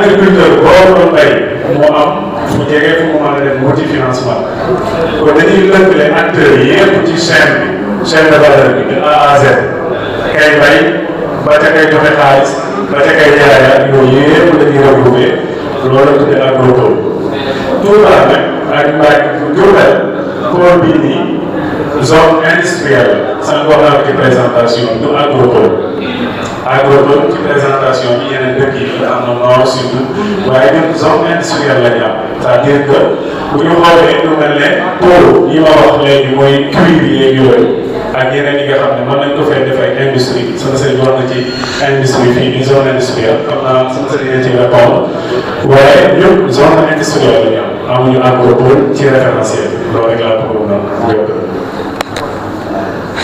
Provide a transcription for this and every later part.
agriculteur boo doon bay moo am fu jege fu mu mën a def wuti financement kon dañuy lëkkale acteurs yi yëpp ci chaîne bi chaîne de valeur bi de A à Z kay bay ba ca kay joxe xaalis ba ca kay jaayaat yooyu yëpp dañuy regroupé loolu la tuddee agropole. Touba nag ak Mbacké Diourbel pôle bii nii zone industrielle sànq wax naa ko ci présentation du agropole. agropole ci présentation bi yeneen dëkk yi am na nord sud waaye ñun zone industrielle la ñu am c'est-à-dire que bu ñu xoolee lu mel ne pôle yi ma wax léegi mooy cuir yi yeeg yooyu ak yeneen yi nga xam ne mën nañ ko fay def ay industrie sama sëriñ wax na ci industrie fii di zone industrielle xam naa sama sëriñ ci répondre waaye ñun zone industrielle la ñu am amuñu agropole ci référentiel loolu rek laa bëggoon a yokk.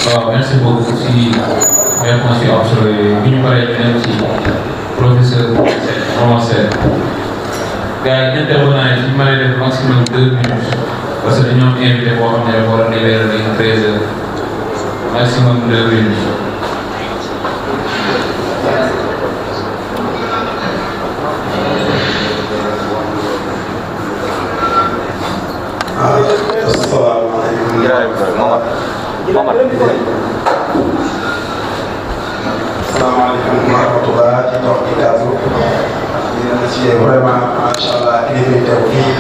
waaw merci beaucoup si réponse yi am solo yooyu bi ñu paree ñu dem ci professeur Provençal gars yi intervenant yi ñu mën a def maximum 2 minutes parce que dañoo am invité boo xam ne dafa war a libérer léegi 13 heures maximum 2 minutes. Assalamualaikum warahmatullahi wabarakatuh. Di remercier vraiment macha allah kilifa yi teew fii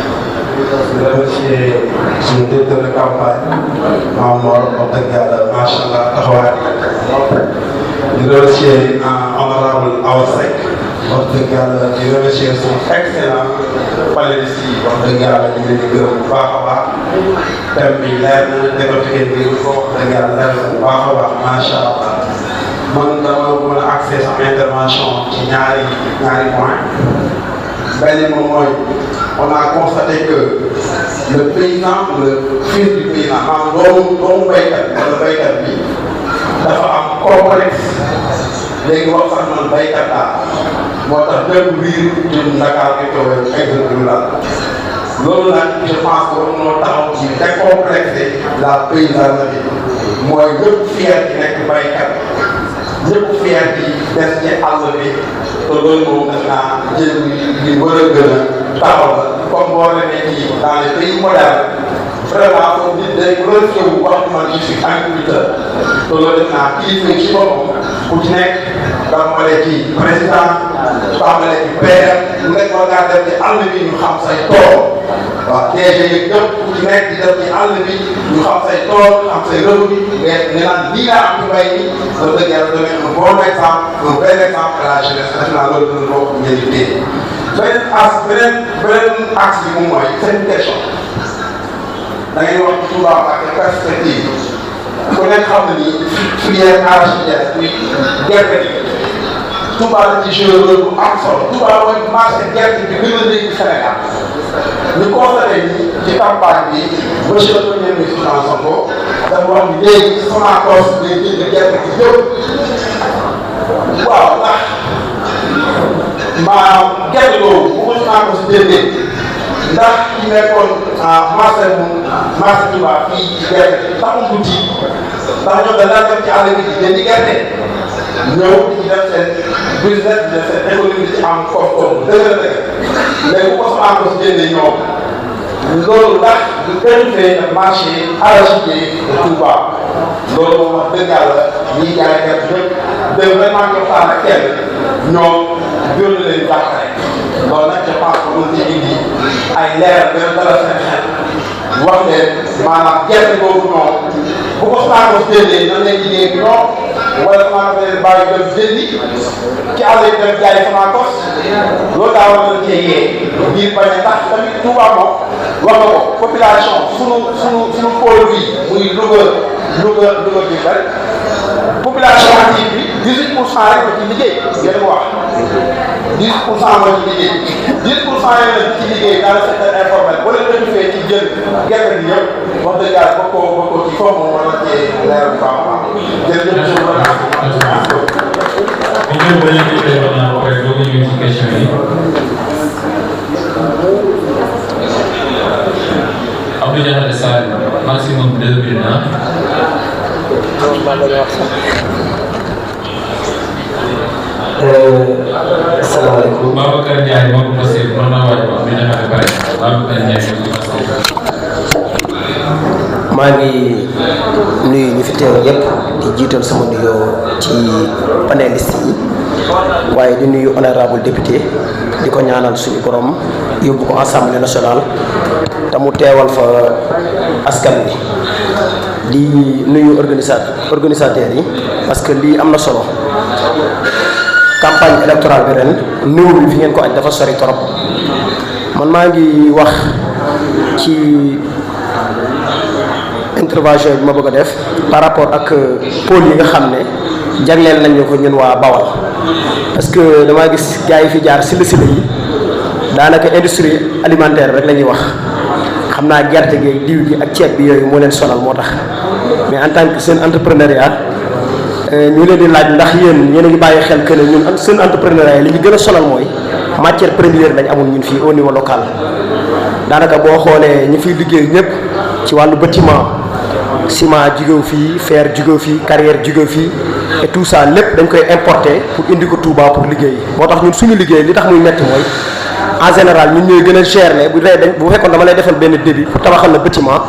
di remercier suñu directeur de campagne Mame Mor wax dëgg yàlla macha allah taxawaay di remercier honorable Awa Seck wax dëgg yàlla di remercier suñu excellent panélistes yi wax dëgg yàlla ñu leen di gërëm bu baax a baax thème bi leer na décortiqué bi ko wax dëgg yàlla leer na bu baax a baax macha allah. man dama mën a accès sama intervention ci ñaari point benn moom mooy on a constaté que le paysan le fils du paysan maanaam doomu baykat wala baykat bi dafa am complexe léegi wax sax man baykat laa moo tax bépp biir ñun Dakar bi toogee exemple rural loolu nag je pense que war nañoo taxaw ci décomplexer la paysannerie mooy lépp fier ci nekk baykat ñëpp fier ci des ci àll bi te loolu moom def naa jéem li war a gën a taxaw la comme boo demee ci dans les pays modernes vraiment foofu nit day rejeté wu wax man je suis agriculteur te loolu def naa kilifa ci boppam ku ci nekk tàmbalee ci président tàmbalee ci père lu nekk war ngaa def ci àll bi ñu xam say tool waaw DG yeeg ñëpp ku ci nekk di def ci àll bi ñu xam say tool xam say revenu nga naan lii laa am ci mbay mi loolu dëgg yàlla donné un bon exemple un bel exemple à la jeunesse def naa loolu dina bokk ngeen di téye beneen axe bi moom mooy c'est une question da ngay wax ci Touba ak perspective ku nekk xam na ni filière arachidière muy gerte gi Touba la ci joué rôle bu am solo Touba mooy marché gerte bi gën a léegi Sénégal ñu constaté ni ci campagne bi monsieur le premier ministre Ousmane Sonko dafa wax ni léegi Sonacos day jënd gerte gi yëpp waaw ndax maanaam gerte googu bu ko Sonacos jëndee ndax ki nekkoon marché Touba fii ci gerte gi taxul ko ci ndax ñoom dañ daan dem ci àll bi di jëndi gerte ñëw di def seen business di def seen économie di ci am koom-koom dëgg-dëgg léegi bu ko Sonacos jëndee ñoom loolu ndax du permettre le marché arachidier de Touba loolu moom wax dëgg yàlla ñiy jaay gerte yëpp dégg vraiment ñu waxtaan ak kenn ñoom gën leen jàppale loolu nag je pense que mën ci indi ay leeral gën a dalal seen xel wax leen maanaam gerte boobu noonu bu ko Sonacos jëndee nan lay liggéey bi noonu wala Sonacos leen bàyyi dem jëndi ci àll yi dem jaay Sonacos loolu daa war a cee yee ngir bañ a tax tamit Touba moom wax nga ko population sunu pôle bi muy Louga bi rek population active bi 18% rek la ci liggéey yéen a ko wax 10% moo ci liggéey 10% yooyu nag ci liggéey dans le secteur informel wala dañu fee ci jël gerte gi yëpp wax dëgg yàlla bokkoo ci foofu moom war na cee leer bu baax a baax jërëjëf. Abdou Diakhaté Sarr maximum 2 minutes. asalaamaaleykum. Babacar Ndiaye moo ko posté mën naa waaj wax bi dafa pare Babacar Ndiaye moo ko posté. maa ngi nuyu ñu fi teew yëpp di jiital sama nuyoo ci panélistes yi waaye di nuyu honorable député di ko ñaanal suñu borom yóbbu ko assemblée nationale te mu teewal fa askan bi di nuyu organisateurs yi parce que lii am na solo campagne électorale bi ren niveau bi fi ngeen ko aj dafa sori trop man maa ngi wax ci intervention bi ma bëgg a def par rapport ak pôle yi nga xam ne jagleel nañ ñu ko ñun waa Bawal parce que damaa gis gars yi fi jaar sila yi daanaka industrie alimentaire rek la ñuy wax xam naa gerte gi diw gi ak ceeb bi yooyu moo leen sonal moo tax mais en tant que seen entrepreneuriat ñu leen di laaj ndax yéen a ngi bàyyi xel que ne ñun seen entrepreneuriat li ñu gën a sonal mooy matière première lañ amul ñun fii au niveau local daanaka boo xoolee ñi fiy liggéey ñëpp ci wàllu bâtiment ciment jugew fii fer jugew fii carrière jugew fii et tout ça lépp dañ koy importer pour indi ko Touba pour liggéey moo tax ñun suñu liggéey li tax muy metti mooy en général ñun ñooy gën a cher ne bu fekkoon dama lay defal benn débit pour tabaxal na bâtiment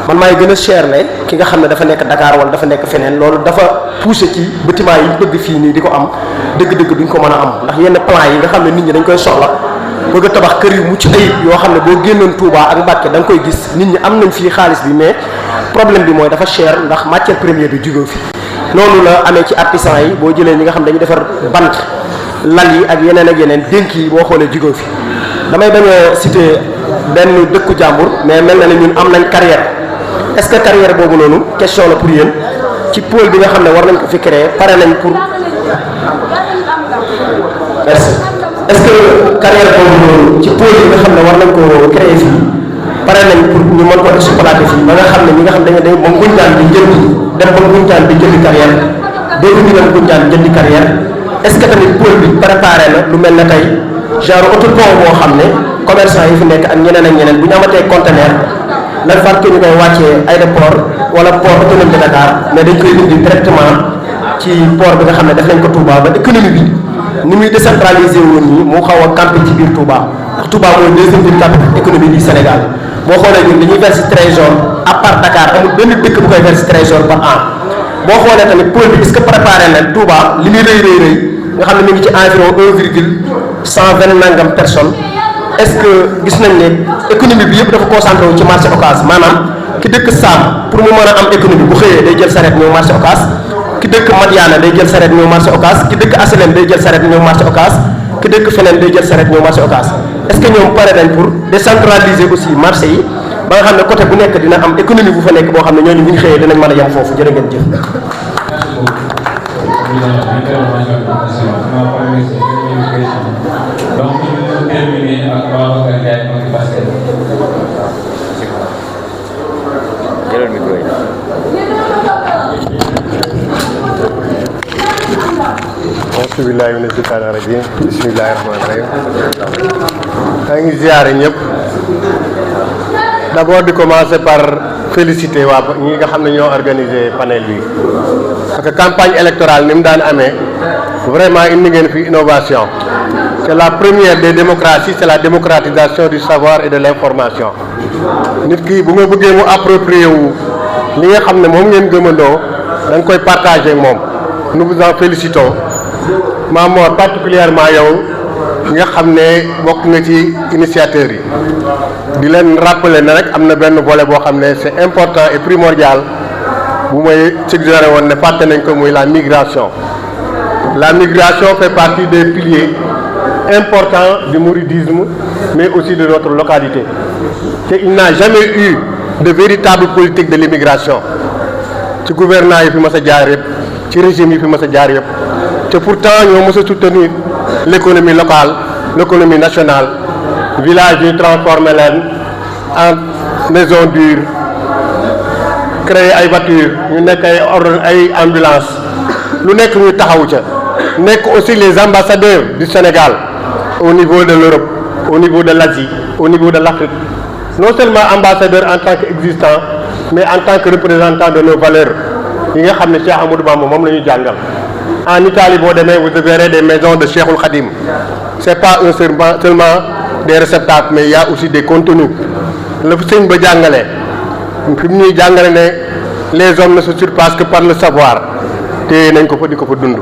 man maay gën a cher ne ki nga xam ne dafa nekk Dakar wala dafa nekk feneen loolu dafa poussé ci bâtiment yi ñu bëgg fii nii di ko am dëgg-dëgg duñ ko mën a am ndax yenn plan yi nga xam ne nit ñi dañ koy soxla bëgg a tabax kër yu mucc ayib yoo xam ne boo génnoon Touba ak Mbacké da nga koy gis nit ñi am nañ fii xaalis bi mais problème bi mooy dafa cher ndax matière première bi jugee fi noonu la amee ci artisan yi boo jëlee ñi nga xam dañuy defar bant lal yi ak yeneen dénk yi boo xoolee jugee fi damay bañ a citer benn dëkku jàmbur mais mel na ne ñun am nañ carrière est-ce que carrière boobu noonu question la pour yéen ci pôle bi nga xam ne war nañ ko fi créer pare nañ pour merci est-ce que carrière boobu noonu ci pôle yi nga xam ne war nañ ko créer fii pare nañ pour ñu mën ko exploiter fii ba nga xam ne ñi nga xam dañu day ba Ngoundiane di jënd dem ba Ngoundiane di jëndi carrière dégg ñu dem Ngoundiane jëndi carrière est-ce que tamit pôle bi préparé na lu mel ne tey genre autopont boo xam ne commerçant yi fi nekk ak ñeneen bu ñu amatee conteneur lan fàtte ñu koy wàccee aéroport wala port autonome de Dakar mais dañ koy indi directement ci port bi nga xam ne def nañ ko Touba ba économie bi ni muy décentralisé woon nii mu xaw a campé ci biir Touba ndax Touba mooy deuxième ville capitale économique du Sénégal boo xoolee ñun dañuy verser trésor à part Dakar amul benn dëkk bu koy verser trésor par an boo xoolee tamit pôle bi est-ce que préparé na Touba li muy rëy nga xam ne mi ngi ci environ 1,120 nangam personnes est-ce que gis nañ ne économie bi yëpp dafa concentré wu ci marché Ocass maanaam ki dëkk Sam pour mu mën a am économie bu xëyee day jël saret ñëw marché Ocass ki dëkk Madiana day jël saret ñëw marché Ocass ki dëkk Asalem day jël saret ñëw marché Ocass ki dëkk feneen day jël saret ñëw marché Ocass est-ce que ñoom pare nañ pour décentraliser aussi marché yi ba nga xam ne côté bu nekk dina am économie bu fa nekk boo xam ne ñooñu bu ñu xëyee dinañ mën a yem foofu jërë ngeen jëf. Donc, nous terminer avec Babacar Ndiaye ak Basket. jëlal micro yi. auzu billaahi mina shaytaani rajiim bismillaahi rahmaani rahiim. maa ngi ziare ñëpp d'abord di commencer par féliciter waa ñi nga xam ne ñoo organiser panel bi parce que campagne électorale ni mu daan amee vraiment indi ngeen fi innovation. C'est la première des démocraties, c'est la démocratisation du savoir et de l'information. nit ki bu nga bëggee mu approprier wu li nga xam ne moom ngeen gëmandoo da nga koy partager ak moom nous vous en félicitons Mamor particulièrement yow nga xam ne bokk nga ci initiateurs yi di leen rappeler ne rek am na benn volet boo xam ne c'est important et primordial bu may suggéré woon ne fàtte nañ ko muy la migration. La migration fait partie des piliers importants du mouridisme mais aussi de notre localité. Et il n'a jamais eu de véritable politique de l'immigration ci gouvernement yi fi mas a jaar yëpp ci régime yi fi mas a jaar yëpp te pourtant ñoo mës a soutenir l'économie locale l'économie nationale village yi transformer leen en maison dure créer ay voitures ñu nekk ay ambulance lu nekk ñu taxawu ca nekk aussi les ambassadeurs du Sénégal au niveau de l'Europe au niveau de l'Asie au niveau de l'Afrique non seulement ambassadeur en tant qu'existant mais en tant que représentant de nos valeurs yi nga xam ne Cheikh Amadou Bamba moom la ñu jàngal En Italie, vous verrez des maisons de Cheikhoul Khadim. Ce n'est pas seulement des réceptacles, mais il y a aussi des contenus. Le Seigne ba jàngale fi mu ñuy jàngale ne les hommes ne se surpassent que par le savoir te nañ ko fa di ko fa dund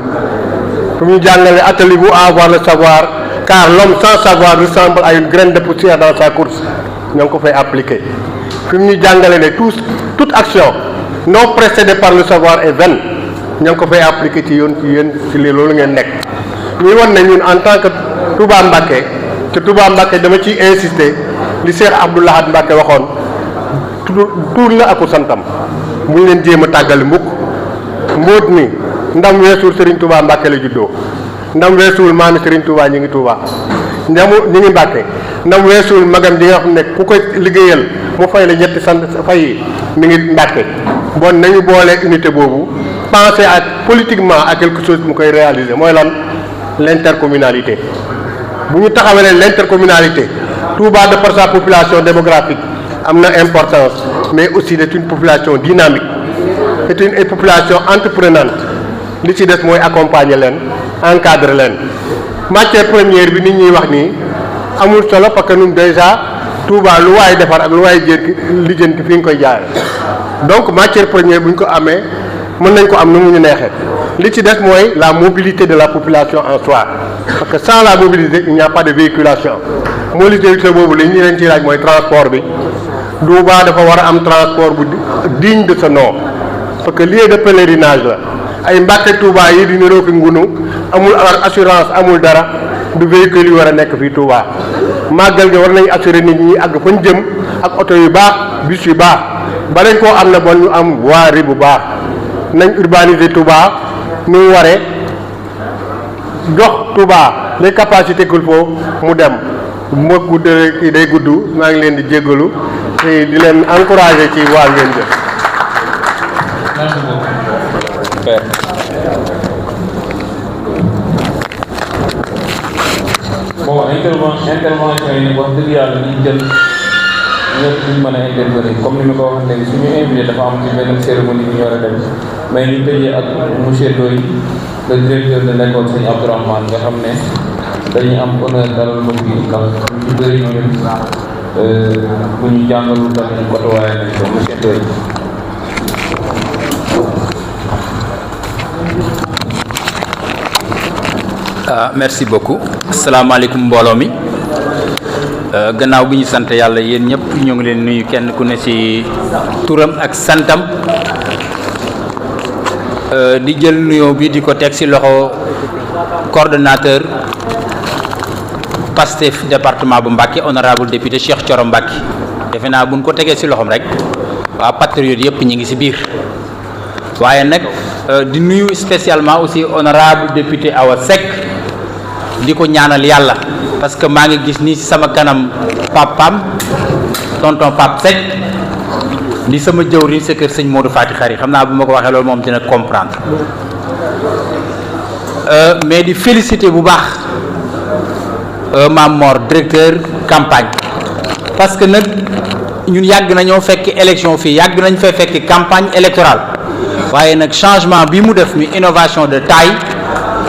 fi mu ñu jàngale attelez-vous à avoir le savoir car l'homme sans savoir ressemble à une graine de poussière dans sa course ñoo ngi ko fay appliquer fi mu ñu jàngale ne toute action non précédée par le savoir est vaine ñoo ngi ko fay appliquer ci yoon ci yéen ci loolu ngeen nekk ñuy wan ne ñun en tant que Touba Mbacké te Touba Mbacké dama ciy insister li Cheikh Abdou Lahad Mbacké waxoon tuur la aku santam bu ñu leen jéem a tàggale mbukk mbóot mi ndam weesuwul Serigne Touba Mbacké la juddoo ndam weesuwul maami Serigne Touba ñi ngi Touba ñi ngi Mbacké ndam weesuwul magam ji nga xam ne ku koy liggéeyal mu fay la ñetti sant fay mi ngi Mbacké bon nañu boole unité boobu penser politiquement à quelque chose mu koy réaliser mooy lan l'intercommunalité bu ñu taxawalee l'intercommunalité Touba de par sa population démographique am na importance mais aussi c'est une population dynamique c'est une population entreprenante li ci des mooy accompagner leen encadrer leen matière première bi nit ñuy wax nii amul solo parce que ñun déjà Touba lu waay defar ak lu waay lijjanti fi nga koy jaare donc matière première bu ñu ko amee mën nañ ko am nu mu ñu neexee li ci des mooy la mobilité de la population en soi parce que sans la mobilité il n'y a pas de véhiculation mobilité boobu li ñu leen ci laaj mooy transport bi Touba dafa war a am transport bu digne de ce nom parce que lieu de pèlerinage la ay Mbacké Touba yi di niroo fi ngunu amul assurance amul dara du véhicule yu war a nekk fii Touba màggal gi war nañu assurer nit ñi ak fañ jëm ak oto yu baax bus yu baax ba dañ koo am na bon ñu am voirie bu baax nañ urbaniser Touba ni mu waree jox Touba les capacités qu'il faut mu dem mbokk kii day gudd maa ngi leen di jéggalu te di leen encourager ci waa ngeen jëf. Merci beaucoup. Bon, intervention yi nag wax dëgg yàlla ñu jël ñëpp duñ mën a intervenir comme ni ma ko waxee léegi suñu invité dafa am ci benn cérémonie bi ñu war a dem mais ñu tëjee ak monsieur Ndoye le directeur de l'école Sëñ Abdourahmane nga xam ne dañuy am honneur dalal mbokk yi ndax ñu bëri ñun bu ñu jàngalul tamit côtoyé nañ ko monsieur Ndoye. Merci beaucoup asalaamaaleykum mbooloo mi gannaaw bi ñu sant yàlla yéen ñëpp ñoo ngi leen nuyu kenn ku ne ci turam ak santam di jël nuyoo bi di ko teg ci loxo coordonnateur Pastef département bu Mbacké honorable député Cheikh Thioro Mbacké defe naa buñ ko tegee ci loxom rek waa patriote yëpp ñi ngi ci biir waaye nag di nuyu spécialement aussi honorable député Awa Seck di ko ñaanal yàlla parce que maa ngi gis ni sama kanam papam tonton Pape Seck di sama jëwriñ sa kër sëñ Modou Fati Khari xam naa bu ma ko waxee loolu moom dina comprendre mais di féliciter bu baax Mame Mor directeur campagne parce que nag ñun yàgg nañoo fekk élection fii yàgg nañ fay fekk campagne électorale waaye nag changement bi mu def muy innovation de taille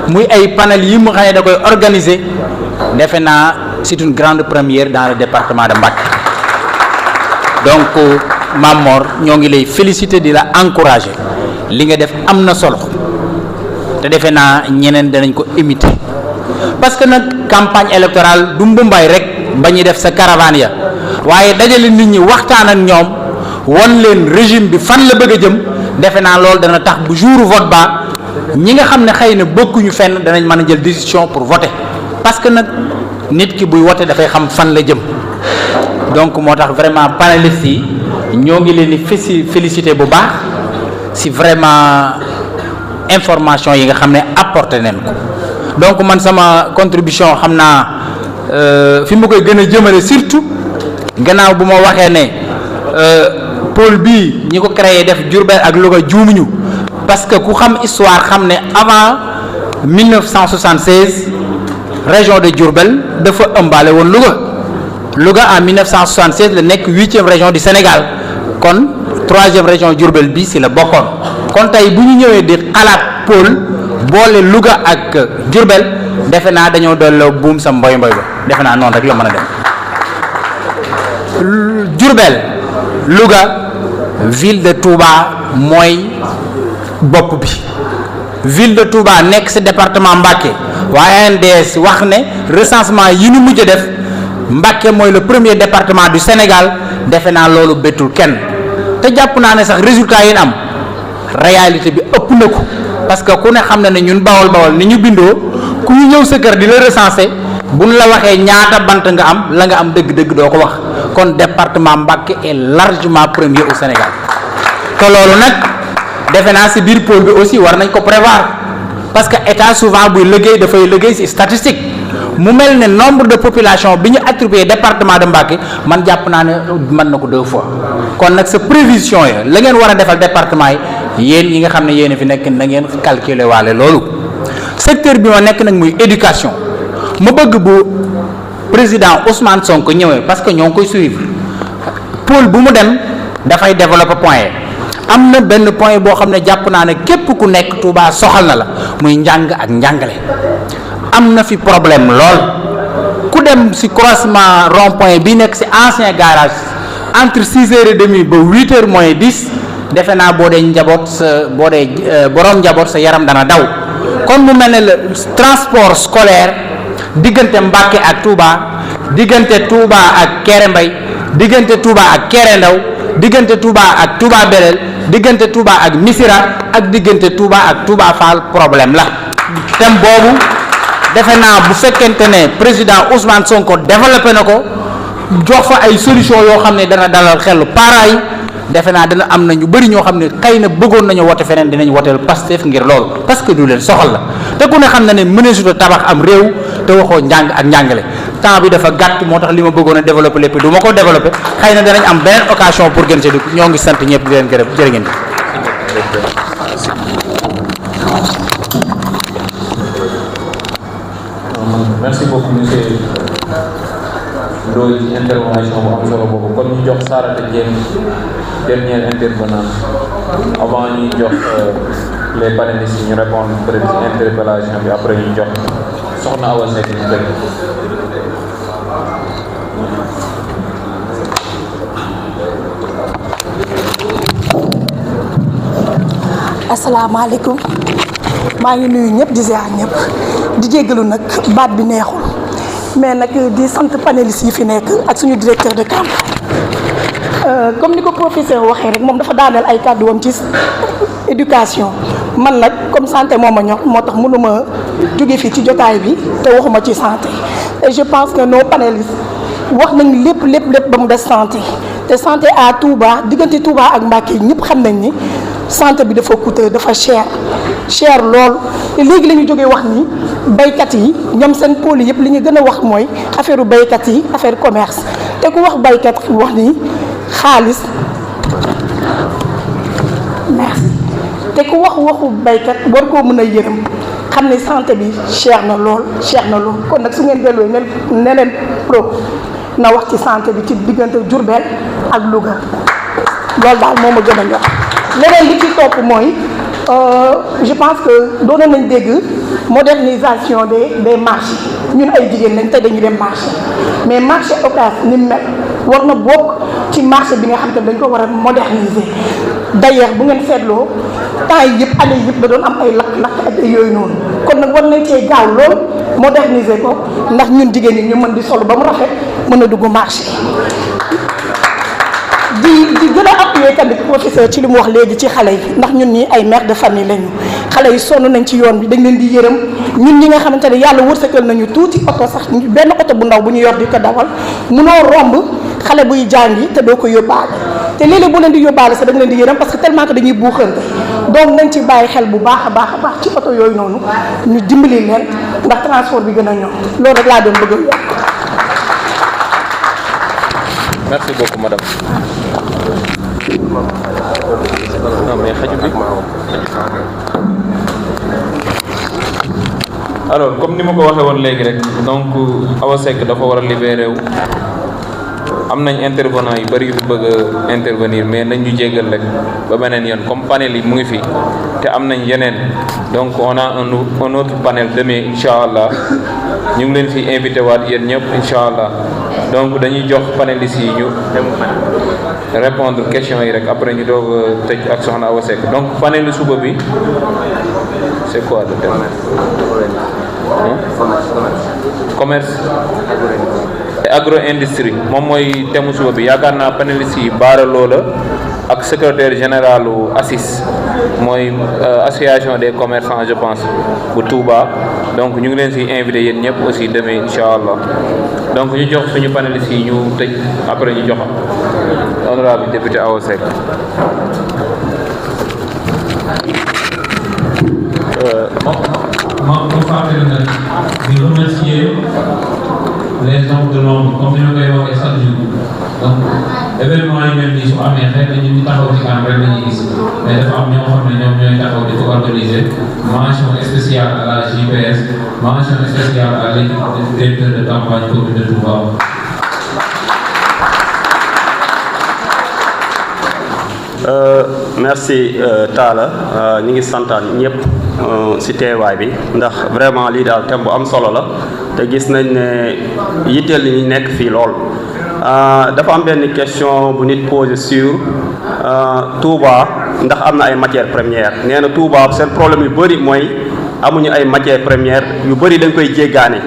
muy ay panel yi mu xam ne da koy organiser defe naa c'est une grande première dans le département de Mbacké donc Mame Mor ñoo ngi lay féliciter di la encourager li nga def am na solo te defe naa ñeneen danañ ko imiter parce que nag campagne électorale du mbumbaay rek ba ñuy def sa caravane ya waaye dajale nit ñi waxtaan ak ñoom won leen régime bi fan la bëgg a jëm defe naa loolu dana tax bu jour vote ba ñi nga xam ne xëy na bokkuñu fenn danañ mën a jël décision pour voter parce que nag nit ki buy voter dafay xam fan la jëm donc moo tax vraiment panélistes yi ñoo ngi leen di féliciter bu baax si vraiment information yi nga xam ne apporté nañ ko donc man sama contribution xam naa fi ma koy gën a jëmale surtout gannaaw bu ma waxee ne pôle bii ñi ko créé def Diourbel ak Louga juumuñu parce que ku xam histoire xam ne avant 1976 région de Diourbel dafa ëmbaale woon Louga en 1976 la nekk 8e région du Sénégal kon 3e région Diourbel bi si la bokkoon kon tey bu ñu ñëwee di xalaat pôle boole Louga ak Diourbel defe naa dañoo dolloo buum sa mboy ba defe naa noonu rek la mën a dem. Diourbel Louga ville de Touba mooy bopp bi ville de Touba nekk ci département Mbacké waa ANDS wax ne recensement yi ñu mujj def Mbacké mooy le premier département du Sénégal defe naa loolu bettul kenn te jàpp naa ne sax résultat yi am réalité bi ëpp na ko parce que ku ne xam na ne ñun bawol ni ñu bindoo ku ñu ñëw sa kër di la recenser buñ la waxee ñaata bant nga am la nga am dëgg-dëgg doo ko wax kon département Mbacké est largement premier au Sénégal te loolu nag defe naa ci biir pôle bi aussi war nañ ko prévoir parce que état souvent buy liggéey dafay liggéey ci statistique mu mel ne nombre de population bi ñu attribué département de Mbacké man jàpp naa ne mën na ko 2 fois kon nag sa prévision ya la ngeen war a defal département yi yéen yi nga xam ne yéen fi nekk na ngeen calculer waale loolu secteur bi ma nekk nag muy éducation ma bëgg bu président Ousmane Sonko ñëwee parce que ñoo ngi koy suivre pôle bu mu dem dafay développer point am na benn point boo xam ne jàpp naa ne képp ku nekk Touba soxal na la muy njàng ak njàngale am na fi problème lool ku dem ci croisement rond point bi nekk ci ancien garage entre 6h30 ba 8h moins 10 defe naa boo dee njaboot sa boo dee borom njaboot sa yaram dana daw kon mu mel ne le transport scolaire diggante Mbacké ak Touba diggante Touba ak Kéré Mbay diggante Touba ak Kéré Ndaw diggante Touba ak Touba Belel diggante Touba ak Missira ak diggante Touba ak Touba Fall problème la thème boobu defe naa bu fekkente ne président Ousmane Sonko développé na ko jox fa ay solution yoo xam ne dana dalal xelu parents yi defe naa dana am na ñu bëri ñoo xam ne xëy na bëggoon nañu wote feneen dinañ woteel Pastef ngir loolu parce que du leen soxal la te ku ne xam na ne mëneesut a tabax am réew te waxoo njàng ak njàngale temps bi dafa gàtt moo tax li ma bëggoon a développé lépp du ma ko développé xëy na danañ am beneen occasion pour gën see dugg ñoo ngi sant ñëpp di leen gërëm jërë ngeen merci beaucoup monsieur Ndoye ci intervention bu am solo boobu kon ñu jox Sarata Dieng dernier intervenant avant ñuy jox les panélistes yi ñu répondre peut-être ci interpellation bi après ñu jox soxna Awa Seck ñu dëgg. asalaamaaleykum maa ngi nuyu ñëpp di ziar ñëpp di jéggalu nag baat bi neexul mais nag di sant panélistes yi fi nekk ak suñu directeur de campagne comme ni ko professeur waxee rek moom dafa daaneel ay kàddu wam ci éducation man nag comme santé moo ma ñor moo tax mënuma jóge fii ci jotaay bi te waxuma ci santé et je pense que nos panélistes wax nañ lépp ba mu des santé te santé à Touba diggante Touba ak Mbacké ñëpp xam nañ ni santé bi dafa coûteux dafa cher lool te léegi la ñu jógee wax ni baykat yi ñoom seen pôle yëpp li ñu gën a wax mooy affaire baykat yi affaire commerce te ku wax baykat wax ni xaalis merci te ku waxu baykat war koo mën a yërëm xam ne santé bi cher na lool kon nag su ngeen delloo ne leen pro na wax ci santé bi ci diggante Diourbel ak Louga loolu daal moo ma gën a ñor leneen li ci topp mooy je pense que doon nañ dégg modernisation des marchés ñun ay jigéen lañ te dañuy dem marché mais marché Ocass ni mu mel war na bokk ci marché bi nga xam te dañ ko war a moderniser d'ailleurs bu ngeen seetloo temps yi yëpp année yëpp da doon am ay lakk-lakk ak ay yooyu noonu kon nag war nañ cee gaaw lool moderniser ko ndax ñun jigéen ñi ñu mën di solo ba mu rafet mën a dugg marché di gën a appuyer tamit professeur ci li mu wax léegi ci xale yi ndax ñun ñi ay mère de famille lañu xale yi sonn nañ ci yoon bi dañ leen di yërëm ñun ñi nga xamante ne yàlla wërsëgal nañu tuuti oto sax benn oto bu ndaw bu ñu yor di ko dawal munoo romb xale buy jàngi te doo ko yóbbaale te léeg-léeg bu leen di yóbbaale sax da nga leen di yërëm parce que tellement que dañuy buuxante donc nañ ci bàyyi xel bu baax a baax ci oto yooyu noonu ñu dimbali leen ndax transport bi gën a ñoom loolu rek laa doon bëgg a yokk. Merci beaucoup madame. Non mais xaju bi. Alors comme ni ma ko waxee woon léegi rek donc Awa Seck dafa war a libéré wu am nañ intervenant yu bëri yu fi bëgg a intervenir mais nañ ñu jéggal rek ba beneen yoon comme panel yi mu ngi fi te am nañ yeneen donc on a un autre panel demain incha allah ñu ngi leen fi invité waat yéen ñëpp incha allah donc dañuy jox panélistes yi ñu répondre questions yi rek après ñu doog a tëj ak soxna Awa Seck donc panelu suba bi c'est quoi le thème? Commerce et agro-industrie moom mooy thème suba bi yaakaar naa panélistes yi Baara Loola ak secrétaire général u ACIS mooy association des commerçants je pense bu Touba donc ñu ngi leen si invité yéen ñëpp aussi demain incha allah donc ñu jox suñu panélistes yi ñu tëj après ñu jox honorable député Awa Seck. ma fàttali nag di remercier les hommes de l'ombre comme ni ma koy waxee chaque jour donc événement yi mel nii su amee xëy na ñun ñu taxaw ci kanam rek la ñuy gis mais dafa am ñoo xam ne ñoom ñooy taxaw di ko organiser mention spéciale à la JPS mention spéciale à l'équipe du directeur de campagne commune de Touba. Merci Talla ñu ngi santaan ñëpp ci teewaay bi ndax vraiment lii daal thème bu am solo la te gis nañ ne yitteel li ñu nekk fii lool dafa am benn question bu nit posé sur Touba ndax am na ay matières premières nee na Touba seen problème yu bëri mooy amuñu ay matières premières yu bëri dañ koy jéggaane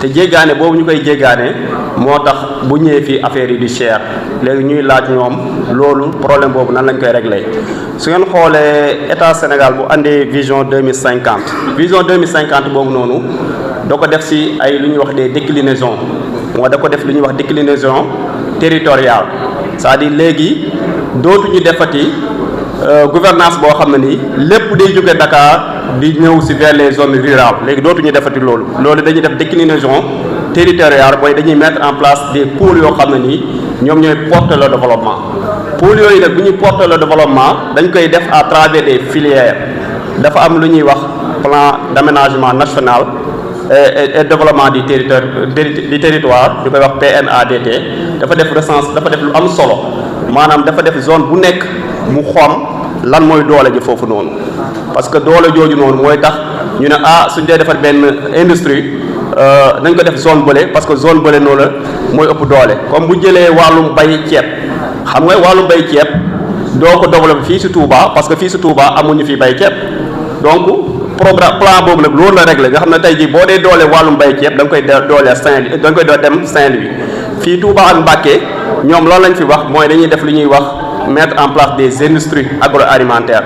te jéggaane boobu ñu koy jéggaane moo tax bu ñëwee fii affaire yi di cher léegi ñuy laaj ñoom loolu problème boobu nan lañ koy réglé su ngeen xoolee état Sénégal bu andee vision 2050 boobu noonu da ko def ci ay lu ñuy wax des déclinaisons moo da ko def lu ñuy wax déclinaison territoriale c'est-à-dire léegi dootuñu defati gouvernance boo xam ne nii lépp day jóge Dakar di ñëw ci vers les zones rurales léegi dootuñu defati loolu dañuy def déclinaison territoriale mooy dañuy mettre en place des pôles yoo xam ne nii ñoom ñooy porter le développement pôles yooyu nag bu ñuy porter le développement dañ koy def à travers des filières dafa am lu ñuy wax plan d'aménagement national et développement du territoire ñu koy wax PNADT dafa def recense dafa def lu am solo maanaam dafa def zone bu nekk mu xoom lan mooy doole ji foofu noonu parce que doole jooju noonu mooy tax ñu ne suñ dee defar benn industrie nañ ko def zone bële parce que zone bële noonu la mooy ëpp doole comme bu jëlee wàllum bay ceeb xam nga wàllum bay ceeb doo ko développé fii ci Touba parce que fii ci Touba amuñu fi bay ceeb donc programme plan boobu nag loolu la réglé nga xam ne tey jii boo dee doole wàllum bay ceeb da nga koy doole Saint-Louis da nga koy dem Saint-Louis fii Touba ak Mbacké ñoom loolu lañ fi wax mooy dañuy def lu ñuy wax mettre en place des industries agroalimentaires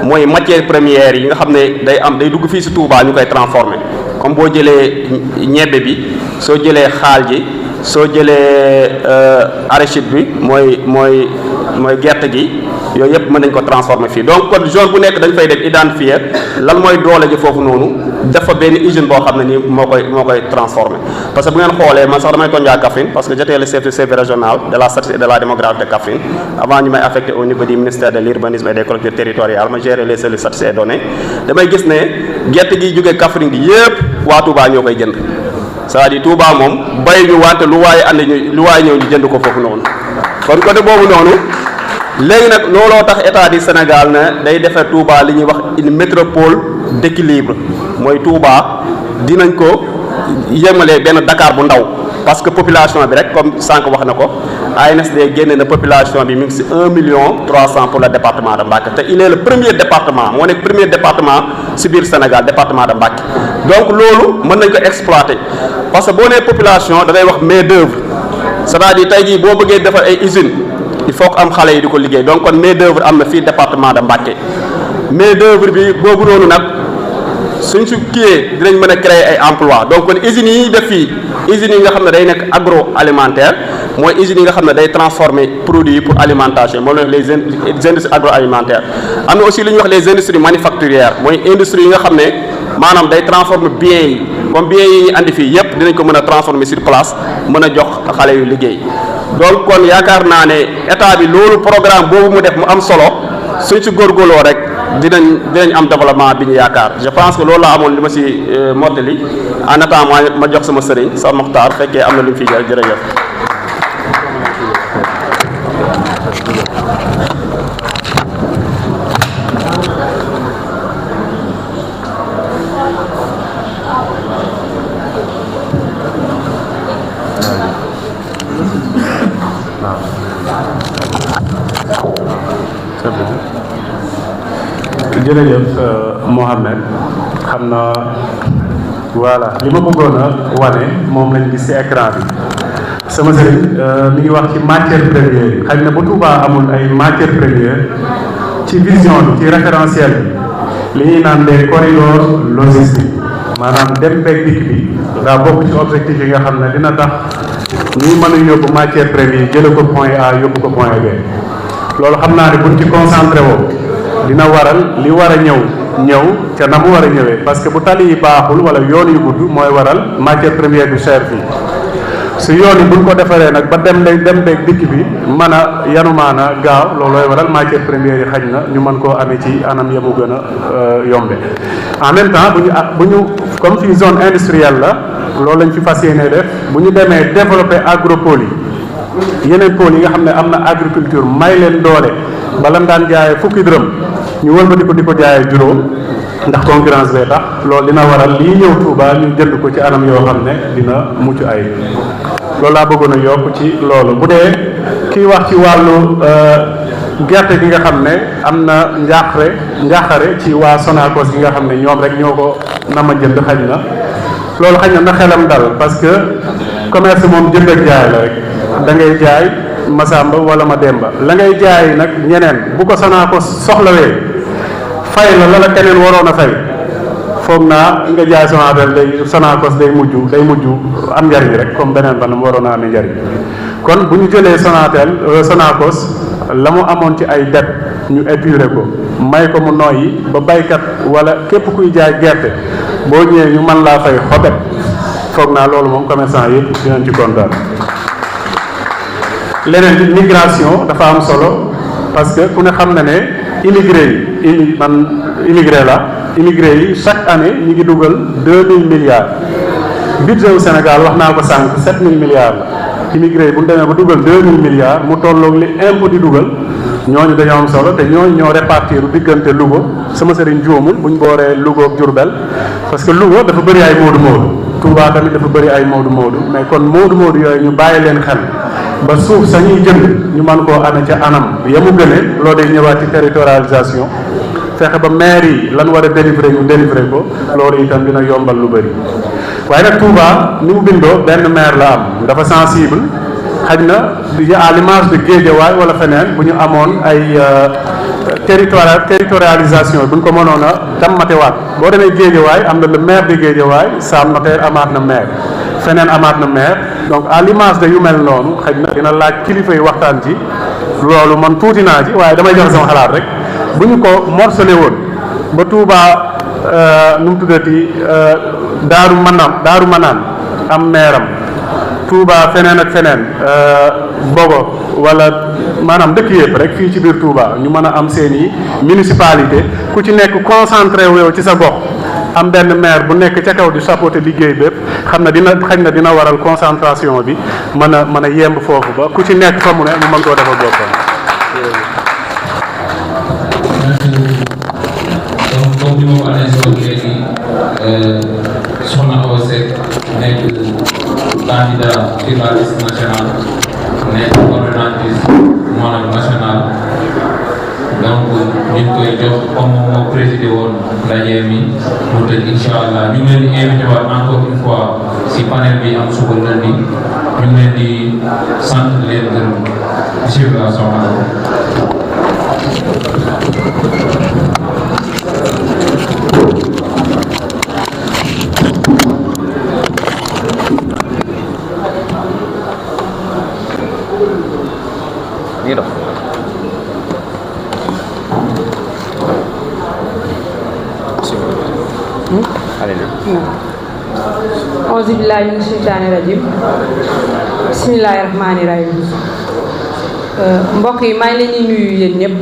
mooy matières premières yi nga xam ne day dugg fii ci Touba ñu koy transformer comme boo jëlee ñebbe bi soo jëlee xaal ji soo jëlee arachide bi mooy gerte gi yooyu yëpp mën nañ ko transformer fii donc kon zone bu nekk dañ fay def identifier lan mooy doole ji foofu noonu dafa benn usine boo xam ne nii moo koy transformer parce que bu ngeen xoolee man sax damay tonjaa Kaffrine parce que j'étais le chef de service régional de la statistique et de la démographie de Kaffrine avant ñu may affecté au niveau du ministère de l'urbanisme et des collectivités territoriales ma gérer les services statistiques et données damay gis ne gerte gi jógee Kaffrine gi yëpp waa Touba ñoo koy jënd c'est-à-dire Touba moom bay ñu wante lu waaye ñëw ñu jënd ko foofu noonu kon côté boobu noonu léegi nag looloo tax état du Sénégal ne day defar Touba li ñuy wax une métropole d'équilibre mooy Touba dinañ ko yemalee benn Dakar bu ndaw parce que population bi rek comme sànq wax na ko ANSD génne na population bi mi ngi ci 1,300,000 pour le département de Mbacké te il est le premier département moo nekk premier département ci biir Sénégal département de Mbacké donc loolu mën nañ ko exploiter parce que boo nee population da ngay wax main d'œuvre c'est-à-dire tey jii boo bëggee defar ay usines il faut que am xale yi di ko liggéey donc kon main d'œuvre am na fii département de Mbacké main d'œuvre bi boobu noonu nag suñ su kiiyee dinañ mën a créer ay emploi donc kon usines yi def fii usines yi nga xam ne day nekk agroalimentaire mooy usines yi nga xam ne day transformer produits pour alimentation moom la les industries agroalimentaires am na aussi li ñuy wax les industries manufacturières mooy industrie yi nga xam ne maanaam day transformer biens yi comme biens yi ñu andi fii yépp dinañ ko mën a transformer sur place mën a jox xale yu liggéey donc kon yaakaar naa ne état bi loolu programme boobu mu def mu am solo suñ si góorgóorloo rek dinañ am développement bi ñu yaakaar je pense que loolu laa amoon li ma si mottali en attendant ma jox sama sëriñ sa Mokhtar fekkee am na lu mu fi jërëjëf jërëjëf Mohamed xam na voilà li ma bëggoon a wane moom lañ gis ci écran bi sama sëriñ mi ngi wax ci matière première yi xëy na bu Touba amul ay matière première ci vision bi ci référentiel bi li ñuy naan les corridors logistiques maanaam dem beeg dikk bi daa bokk ci objectif yi nga xam ne dina tax ñuy mën a yóbbu matière première jële ko point A yóbbu ko point B loolu xam naa ne buñ ci concentré woo dina waral li war a ñëw ca na mu war a ñëwee parce que bu tali yi baaxul wala yoon yu gudd mooy waral matière première bi cher fii su yoon yi buñ ko defaree nag ba dem beeg dikk bi mën a yanu maana gaaw loolooy waral matière première yi xaj na ñu mën koo amee ci anam ya mu gën a yombe en même temps bu ñu comme fii zone industrielle la loolu lañ fi fas yéene def bu ñu demee développer agropole yi yeneen pôles yi nga xam ne am na agriculture may leen doole bala daan jaayee fukki dërëm ñu wëlbati ko di ko jaayee juróom ndax concurrence bee tax loolu dina waral lii ñëw Touba ñu jënd ko ci anam yoo xam ne dina mucc ay loolu laa bëggoon a yokk ci loolu bu dee kiy wax ci wàllu gerte gi nga xam ne am na njaaxare ci waa Sonacos gi nga xam ne ñoom rek ñoo ko nama jënd xaj na loolu xaj na xelam dal parce que commerce moom jënd ak jaay la rek da ngay jaay Masamba wala ma Demba la ngay jaay nag ñeneen bu ko Sonacos soxlawee fay la keneen waroon a fay foog naa nga jaay Sonacos day mujj am njariñ rek comme beneen ba na mu waroon a amee njariñ kon bu ñu jëlee Sonacos la mu amoon ci ay det ñu épuré ko may ko mu noyyi ba baykat wala képp kuy jaay gerte boo ñëwee ñu mën laa fay xobet foog naa loolu moom commerçant yëpp dinañ ci kontaan. leneen bi migration dafa am solo parce que ku ne xam na ne immigré yi chaque année ñu ngi dugal 2000 milliards budget wu Sénégal wax naa ko sànq 7000 milliards la immigré yi bu ñu demee ba dugal 2000 milliards mu tolloog li impôt di dugal ñooñu dañoo am solo te ñooñu ñoo répartir diggante Louga sama sëriñ juumul buñ booree Louga ak Diourbel parce que Louga dafa bëri ay moodu Touba tamit dafa bëri ay moodu mais kon moodu yooyu ñu bàyyi leen xel ba suuf sañuy jënd ñu mën koo amee ca anam ya mu gënee loolu day ñëwaat ci territorialisation fexe ba maire yi lan war a délivrer ñu délivrer ko loolu itam dina yombal lu bëri waaye nag Touba ni mu bindoo benn maire la am dafa sensible xaj na à l'image de Guédiawaye wala feneen bu ñu amoon ay territorialisation bu ñu ko mënoon a dammatewaat boo demee Guédiawaye am na le maire de Guédiawaye Sam Notaire amaat na maire feneen amaat na maire donc à l'image de yu mel noonu xëy na dina laaj kilifa yi waxtaan ci loolu man tuuti naa ci waaye damay joxe sama xalaat rek bu ñu ko morcelé woon ba Touba nu mu tuddati Daaru Manaan am meeram Touba feneen ak feneen Bogo wala maanaam dëkk yëpp rek fii ci biir Touba ñu mën a am seeni municipalité ku ci nekk concentré wu yow ci sa gox am benn maire bu nekk ca kaw di chapeauté liggéey bépp xam na dina waral concentration bi mën a yemb foofu ba ku ci nekk fa mu ne mu mën koo defal boppam. donc comme ni ma ko annoncé woon léegi soxna Awa Seck nekk candidat sur la liste nationale nekk coordonnatrice monarque nationale donc ñu ngi koy jox comme moo présidé woon ndaje mi mu tëj incha allah ñu ngi leen di invité waat encore une fois si panel bi am suba lundi ñu ngi leen di sant leen gërëm bisimilah soxna auzu billaahi mina sheytaani rajiim bismillaahi rahmaani rahiim mbokk yi maa ngi leen di nuyu yéen ñëpp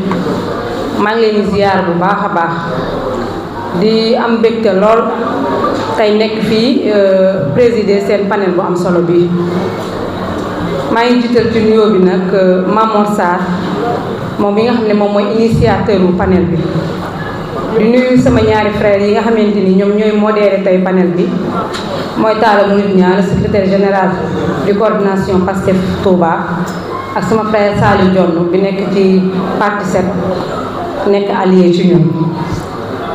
maa ngi leen di ziyaar bu baax a baax di am mbégte lool tey nekk fii présider seen panel bu am solo bi maa ngi jiital ci nuyoo bi nag Mamour Sarr moom bi nga xam ne moom mooy initiateur bu panel bi di nuyu sama ñaari frères yi nga xamante ni ñoom ñooy modéré tey panel bi mooy Talla Mouride Niang le secrétaire général du coordination Pastef Touba ak sama frère Saliou Dione bi nekk ci parti 7 nekk allié ci ñun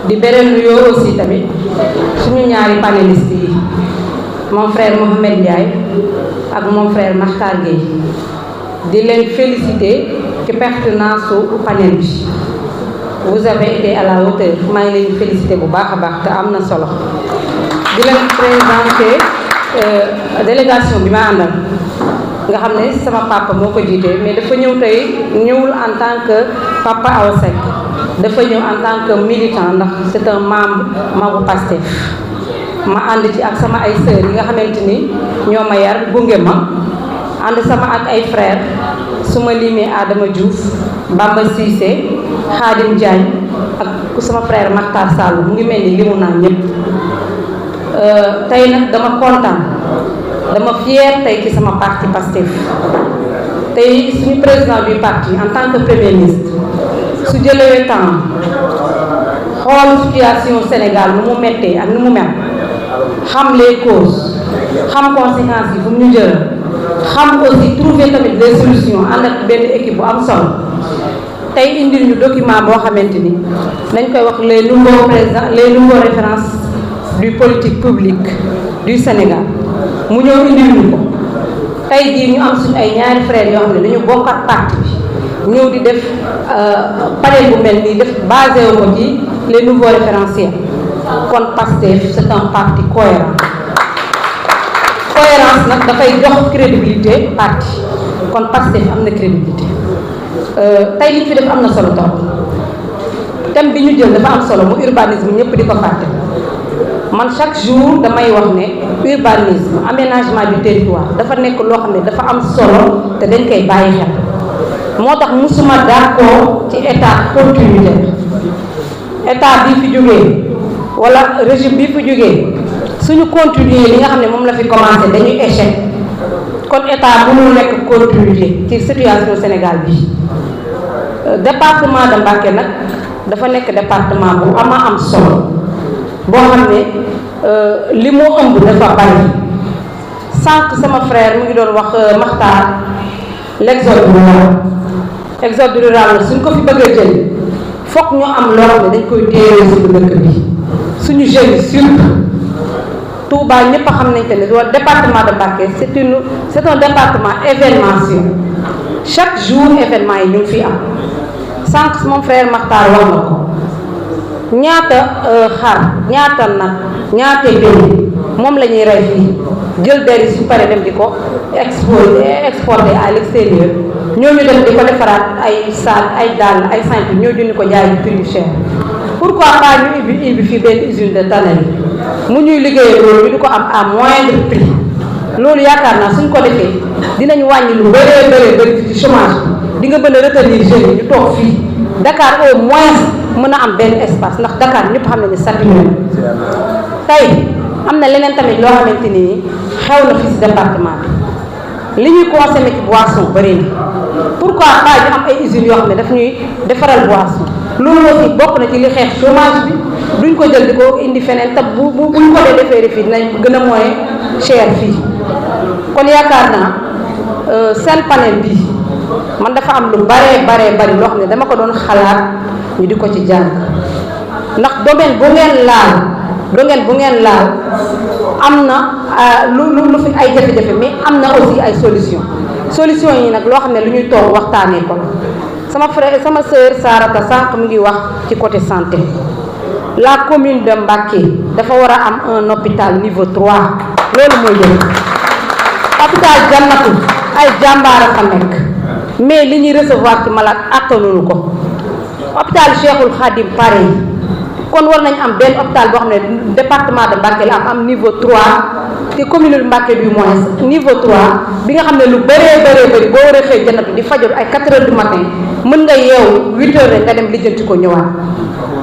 di beral nuyoo aussi tamit suñu ñaari panélistes yi mon frère Mohamed Ndiaye ak mon frère Makhtar Gueye di leen féliciter ci pertinence su panel bi vous avez été à la hauteur maa ngi leen féliciter bu baax a baax te am na solo di leen présenter délégation bi ma àndal nga xam ne sama papa moo ko jiite mais dafa ñëw tey ñëwul en tant que papa Awa Seck dafa ñëw en tant que militant ndax c'est un membre magu Pastef ma ànd ci ak sama ay sœurs yi nga xamante ni ñoo ma yar gunge ma ànd sama ak ay frères su ma limee Adama Diouf Bamba Cissé Khadim Diagne ak sama frère Makhtar Sall mu ngi mel ni limu naa ñëpp tey nag dama kontaan dama fier tey ci sama parti Pastef tey suñu président du parti en tant que premier ministre su jëlee temps xool situation Sénégal nu mu méttee ak nu mu mel xam les causes xam conséquences yi fu mu ñu jël xam aussi trouver tamit des solutions ànd ak benn équipe bu am solo tey indil ñu document boo xamante ni dañ koy wax les nouveaux références du politique publique du Sénégal mu ñëw indil ñu ko tey jii ñu am suñu ay ñaari frères yoo xam ne dañu bokkat parti bi ñëw di def panel bu mel nii def basé wu ko ci les nouveaux référentiels kon Pastef c'est un parti cohérent cohérence nag dafay jox crédibilité parti kon Pastef am na crédibilité tey li ñu fi def am na solo trop thème bi ñu jël dafa am solo mu urbanisme ñëpp di ko fàtte man chaque jour damay wax ne urbanisme aménagement du territoire dafa nekk loo xam ne dafa am solo te dañ koy bàyyi xel moo tax musuma d'accord ci état continuitaire état bii fi jógee wala régime bii fi jógee suñu continuer li nga xam ne moom la fi commencé dañuy échec kon état mënul nekk continuité ci situation Sénégal bi département de Mbacké nag dafa nekk département bu am solo boo xam ne li mu ëmb dafa bari sànq sama frère mu ngi doon wax Makhtar l'exode rural exode rural la suñ ko fi bëgg a jël fokk ñu am loo xam ne dañ koy téye suñu dëkk bi suñu jeunes surtout Touba ñëpp a xam nañ que ne wala département de Mbacké c'est un département événementiel chaque jour événement yi ñu ngi fi am sànq mon frère Makhtar wax na ko ñaata xar ñaata nag ñaata béy moom la ñuy rey fii jël der yi su paree dem di ko exporter à l'extérieur ñooñu dem di ko defaraat ay sac ay dàll ay simple ñoo jëndi ko jaay prix cher pourquoi pas ñu ubbi fii benn usine de tannerie mu ñuy liggéeyee loolu ñu di ko am à moindre prix loolu yaakaar naa suñ ko defee dinañ wàññi lu bëree bëri ci chômage di nga mën a retenir jeunes yi ñu toog fii Dakar au moins mën a am benn espace ndax Dakar ñëpp xam nañu saturé tey am na leneen tamit loo xamante ni xew na fii si département bi li ñuy consommer ci boisson bëri na pourquoi pas ñu am ay usines yoo xam ne daf ñuy defaral boisson loolu aussi bokk na ci li xeex chômage bi duñ ko jël di ko indi feneen te buñ ko dee defee fii dinañ gën a mooy cher fii kon yaakaar naa seen panel bi man dafa am lu bari loo xam ne dama ko doon xalaat ñu di ko ci jàng ndax domaine bu ngeen laal am na lu fi ay jafe-jafe mais am na aussi ay solution yi nag loo xam ne lu ñuy toog waxtaanee ko sama sœur Sarata sànq mu ngi wax ci côté santé la commune de Mbacké dafa war a am un hôpital niveau 3 loolu mooy jël hôpital Jannatu ay jàmbaara fa nekk mais li ñuy recevoir ci malade attanuñu ko hôpital Cheikhul Khadim pareil kon war nañ am benn hôpital boo xam ne département de Mbacké la am niveau 3 te commune de Mbacké du moins niveau 3 bi nga xam ne lu bëree boo war a xëy Jannatu di fajol ay 4 heures du matin mën nga yeewu 8 heures rek nga dem lijjanti ko ñëwaat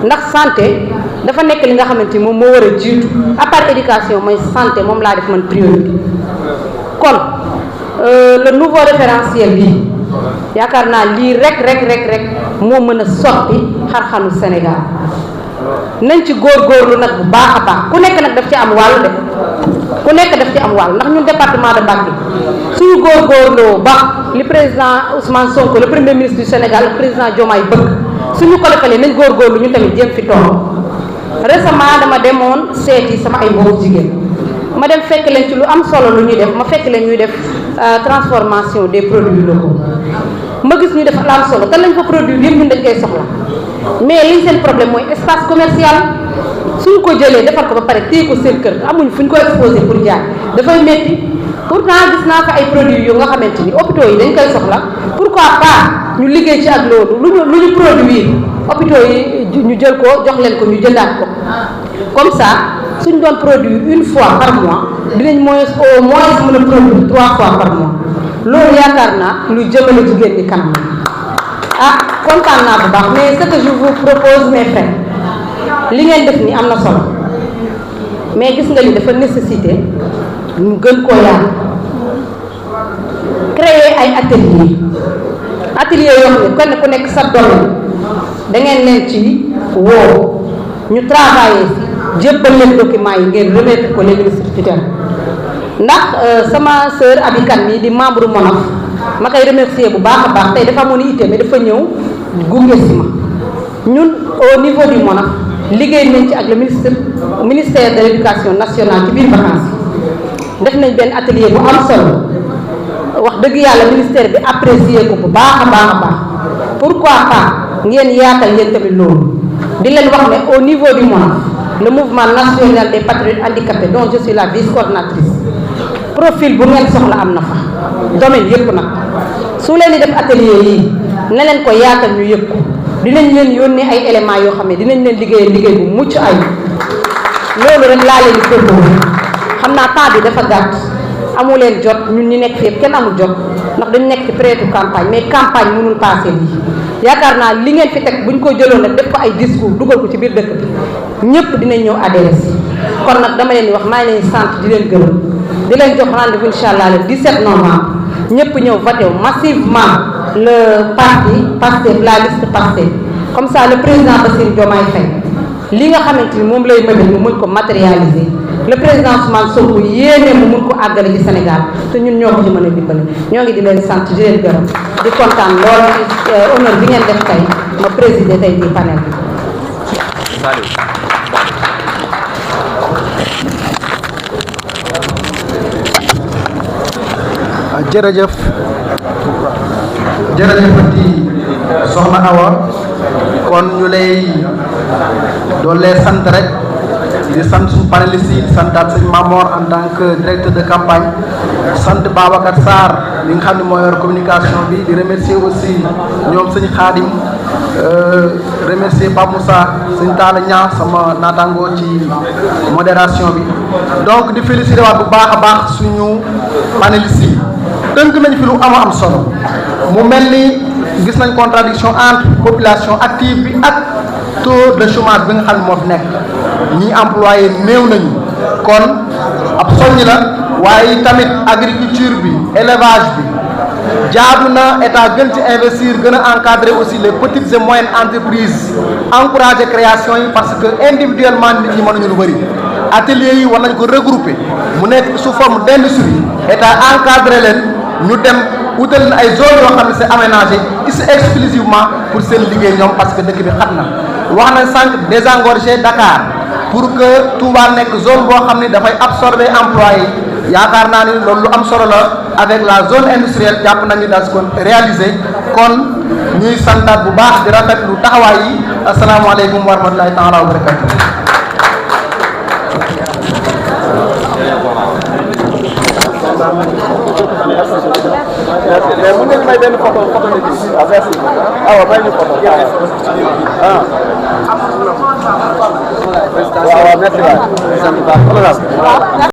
ndax santé dafa nekk li nga xamante ni moom moo war a jiitu à part éducation mooy santé moom laa def man priorité kon le nouveau référentiel bi yaakaar naa lii rek moo mën a soppi xar-xanu Sénégal nañ ci góorgóorlu nag bu baax a baax ku nekk nag daf ci am wàllu de ku nekk daf ci am wàll ndax ñun département de Mbacké suñu góorgóorloo ba li président Ousmane Sonko le premier ministre du Sénégal le président Diomaye bëgg suñu ko defalee nañ góorgóorlu ñu tamit jéem fi toll. Récemment dama demoon seeti sama ay mbokku jigéen ma dem fekk leen ci lu am solo lu ñuy def ma fekk leen ñuy def transformation des produits locaux ma gis ñu def la am solo te lañ fa produit yëpp ñun dañ koy soxla mais liñ seen problème mooy espace commercial suñ ko jëlee defar ko ba pare téye ko seen kër amuñ fu ñu ko exposé pour jaay dafay métti pourtant gis naa fa ay produits yu nga xamante ni hôpitaux yi dañ koy soxla pourquoi pas ñu liggéey ci ak loolu lu ñu produire hôpitaux yi ñu jël ko jox leen ko ñu jëndaat ko comme ça suñ doon produire une fois par mois dinañ au moins mën a produire 3 fois par mois loolu yaakaar naa lu jëmale jigéen ñi kanam ah kontaan naa bu baax mais ce que je vous propose mes frères li ngeen def ni am na solo mais gis nga li dafa nécessité ñu gën koo yaatu créer ay atelier yoo xam ne kenn ku nekk sa domaine da ngeen leen ci woo ñu travailler si jébbal leen documents yi ngeen remettre ko les ministres tutelle ndax sama sœur Abikan mi di membre MONAF ma koy remercier bu baax a baax tey dafa amoon itte mais dafa ñëw gunge si ma ñun au niveau du MONAF liggéey nañ ci ak le ministère de l'éducation nationale ci biir vacances def nañ benn atelier bu am solo wax dëgg yàlla ministère bi apprécier ko bu baax a baax a baax pourquoi pas ngeen yaatal ngeen tamit loolu di leen wax ne au niveau du MONAF le mouvement national des patriotes handicapés dont je suis la vice-coordinatrice profil bu ngeen soxla am na fa domaine yëpp nag su leen di def atelier yi na leen ko yaatal ñu yëpp ko dinañ leen yónnee ay éléments yoo xam ne dinañ leen liggéey bu mucc ay loolu rek laa leen di proposé xam naa temps bi dafa gàtt amu leen jot ñun ñi nekk fi yëpp kenn amul jot ndax dañu nekk ci période campagne mais campagne mënul passé lii yaakaar naa li ngeen fi teg buñ ko jëloon nag def ko ay discours dugal ko ci biir dëkk bi ñëpp dinañ ñëw adhéré si kon nag dama leen di wax maa ngi leen sant di leen gërëm di leen jox rendez-vous incha allah le 17 novembre ñëpp ñëw voté massivement le parti Pastef la liste Pastef comme ça le président Bassirou Diomaye Faye li nga xamante ni moom lay mëbal mu mën ko matérialiser le président Ousmane Sonko yéene mu mën ko àggale ci Sénégal te ñun ñoo ko ci mën a dimbale ñoo ngi di leen sant di leen gërëm di kontaan lool ci honneur bi ngeen def tey ma présider tey di panel bi. jërëjëf jërëjëfati soxna Awa kon ñu lay doole sant rek di sant suñu panélistes yi di santaat sëñ Mamor en tant que directeur de campagne sant Babacar Sarr li nga xam ne moo yor communication bi di remercier aussi ñoom sëñ Khadim remercier Pape Moussa sëñ Talla Niang sama naataangoo ci modération bi donc di féliciter waat bu baax a baax suñu panélistes yi tënk nañ fi lu am solo mu mel ni gis nañ contradiction entre population active bi ak taux de chômage bi nga xam ne moo fi nekk ñi employé néew nañu kon ab soññ la waaye tamit agriculture bi élevage bi jaadu na état gën ci investir gën a encadrer aussi les petites et moyennes entreprises encourager création yi parce que individuellement nit ñi mënuñu lu bëri ateliers yi war nañ ko regrouper mu nekk sous forme d'industrie état encadrer leen ñu dem wutal na ay zones yoo xam ne c'est aménagé ici exclusivement pour seen liggéey ñoom parce que dëkk bi xat na wax nañ sànq désengorger Dakar pour que Touba nekk zone boo xam ne dafay absorber employés yi yaakaar naa ni loolu lu am solo la avec la zone industrielle jàpp nañu daal ko réaliser kon ñuy santaat bu baax di rafetlu taxawaay yi asalaamaaleykum wa rahmatulahi taala wa barakatu. mais mën nañu may benn photo la gis. ah merci awa may ñu photo. waaw merci waay.